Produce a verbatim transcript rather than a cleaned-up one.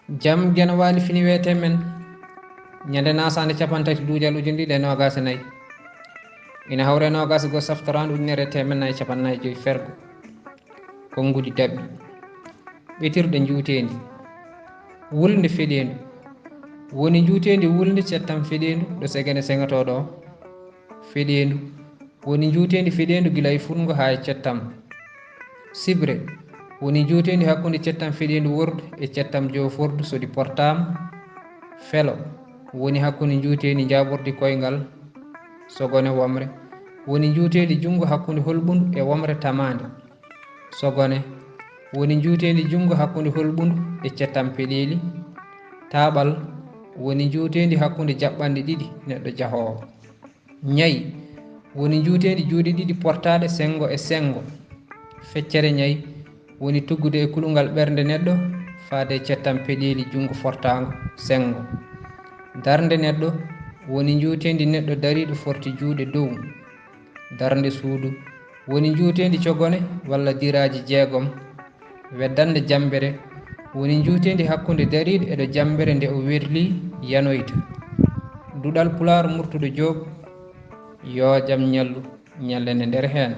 Jam Geno Waali fini weete men ñande nasaande capantati duujal ujunɗiɗi e noogaas e nayi, ina hawre noogaas e goo saftoraandu ujunere e teemeɗɗe nayi capannaayi joyi fergo. Konnguɗi daɓɓi ɓetirɗe njuuteendi wulnde feɗeendu. Woni njuuteendi wulnde cettam feɗeendu ɗo segene seŋotoo ɗo feɗeendu. Woni njuuteendi feɗeendu gila e fuɗngo haa e cettam. Sibre woni njuuteendi hakkunde cettam feɗeendu wordu e cettam joofordu so ɗi portaama. Felo woni hakkunde njuuteendi njaaɓordi koyngal. Sogone wamre woni njuuteendi junngo hakkunde holɓundu e wamre tamaande. Sogone woni njuuteendi junngo hakkunde holɓundu e cettam peɗeeli. Taaɓal woni njuuteendi hakkunde jaɓɓanɗe ɗiɗi neɗɗo jahoowo. Ñayi woni njuuteendi juuɗe ɗiɗi portaaɗe senngo e senngo. Feccere ñayi woni tuggude e kulungal ɓernde neɗɗo faade e cettam peɗeeli junngo fortaango senngo. Darnde neɗɗo woni njuuteendi neɗɗo dariiɗo forti juuɗe dow. Darnde suudu woni njuuteendi cogone walla diraaji jeegom. Weddannde jammbere woni njuuteendi hakkunde dariiɗo e ɗo jammbere nde o werlii yanoyta. Duɗal Pulaar Murtuɗo Joob, yoo jam ñallu ñallene nder heen.